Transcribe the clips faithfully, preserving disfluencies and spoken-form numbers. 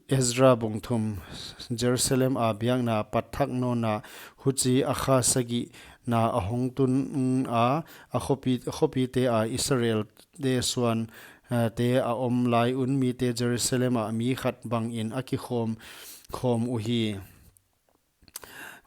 Ezra bung thum. Jerusalem a biakna pat thak nawnna. Huchi a kha sagihna a hong tun a, a khopi, khopite a Israelte suan, eh, te a om lai un mite Jerusalem ah mi khat bangin a kikhawm khawm uhi.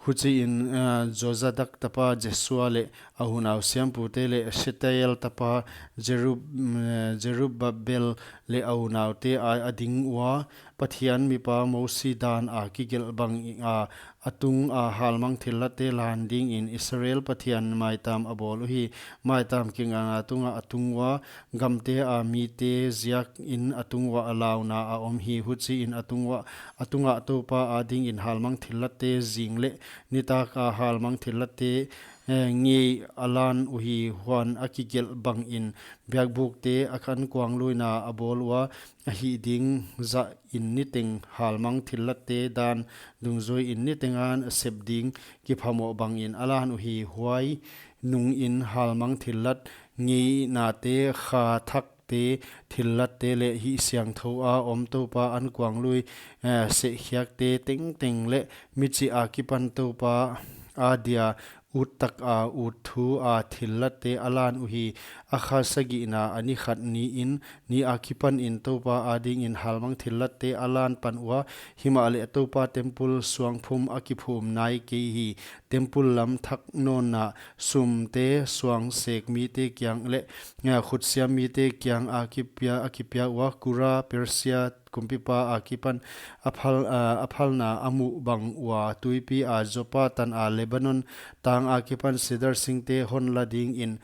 Huchiin, eh, Jozadak tapa Jesua leh a unau siampute leh Shealtiel tapa Jerub-, mm, Zerubbabel leh a unaute a, a ding ua, Pathian mipa Mosi dan a kigelh bangin a, a tung a halmang thillatte lan dingin Israel Pathian maitam a bawl uhi. Maitam kingakna tunga a tung ua, gamte a mite ziakin a tung uah a launa a om hi. Huchiin a tung uah, a tungah Toupa adingin halmang thillatte zing leh nitak a halmang thillatte, eh, ngei a lan uhi. Huan a kigelh bangin biakbukte a khan kuangluina a bawl ua, a hih ding zahin niteng halmang thillatte dan dungzuiin niteng a sep ding kiphamoh bangin a lan uhi. Huai nungin halmang thillat ngeinate, kha thakte, thillatte leh hih siangthou a om Toupa an kuanglui, eh, sehkhiakte tengteng leh michih a kipan Toupa adia ut tak a ut thu a thillatte a lan uhi. A kha sagihna a ni khat niin, ni a kipanin Toupa adingin halmang thillatte a lan pan ua, himahleh Toupa temple suangphum a kiphum nai kei hi. Temple lam thak nawnna, sumte suang sek mite kiang leh, eh, khutsiam mite kiang a kipia, a kipia ua, Kura, Persia kumpipa a kipan a phal, a, a phalna a muh bang ua, tuipi a Joppa tan a Lebanon tang a kipan sidar singte hon la dingin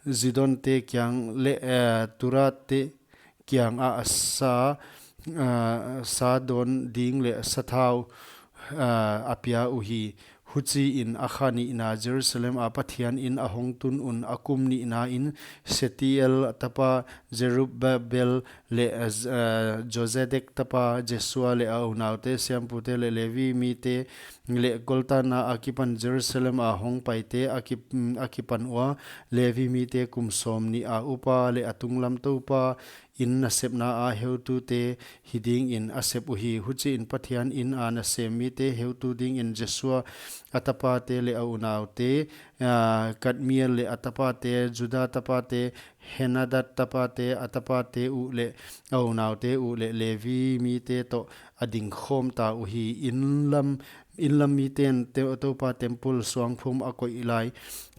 Zidonte kiang leh, eh, Turate kiang a sa, eh, sa dawn ding leh sathau, eh, a pia uhi. Huchiin a kha nihna Jerusalem a Pathian in a hong tun un a kum nihna in Shealtiel tapa Zerubbabel leh, eh, Jozadak tapa Jesua leh a unaute siampute leh Levi mite leh goltanna a kipan Jerusalem a hong paite a ki, a kipan ua, Levi mite kum sawmnih a upa leh a tunglam Toupa in nasepna a heutute hi dingin a sep uhi. Huchiin Pathian in a nasem mite heutu dingin Jesua a tapate leh a unaute, ah, Kadmiel leh a tapate, Juda tapate, Henadad tapate, a tapate uh leh a unaute uh leh Levi mite toh a ding khawm ta uhi. Inn lam, inn lam miten te, Toupa temple suangphum a koih lai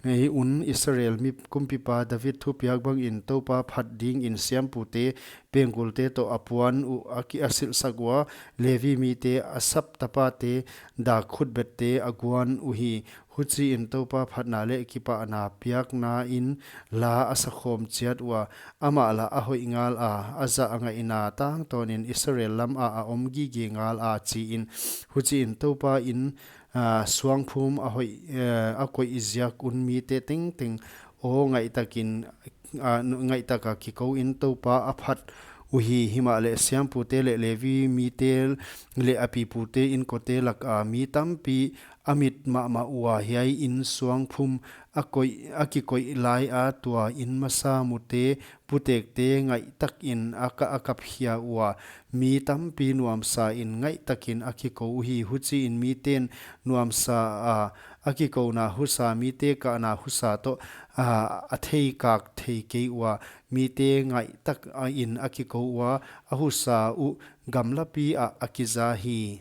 hi un Israel mi kumpipa David thupiak bangin Toupa phat dingin siampute pengkulte toh a puan uh a ki a silhsak ua, Levi mite Asap tapate dak khutbette a guan uhi. Huchiin Toupa phatna leh kipahna piakna in la a sakhawm chiat ua, amah lah a hoih ngal a, a zah a ngaihna tangtawnin Israel lam a a om gige ngal a chiin. Huchiin Toupa in, ah, suangphum a hoih, eh, a koih ziak un mite tengteng aw ngaihtakin, ah, ngaihtak a kikou in Toupa a phat uhi. Himahleh siampute leh Levi mite leh a pipute inkote lak a mi tampi a mit mahmah ua, hiai in suangphum a koih, a kikoih lai a tua in masa mute putekte ngaihtakin a ka, a kap khia ua, mi tampi nuamsa in ngaihtakin a kikou uhi. Huchiin miten nuamsa a, a kikouna husa mite kahna husa toh, a, a theikak thei kei ua, mite ngaihtak a in a kikou ua, a husa uh gamlapi ah a kiza hi.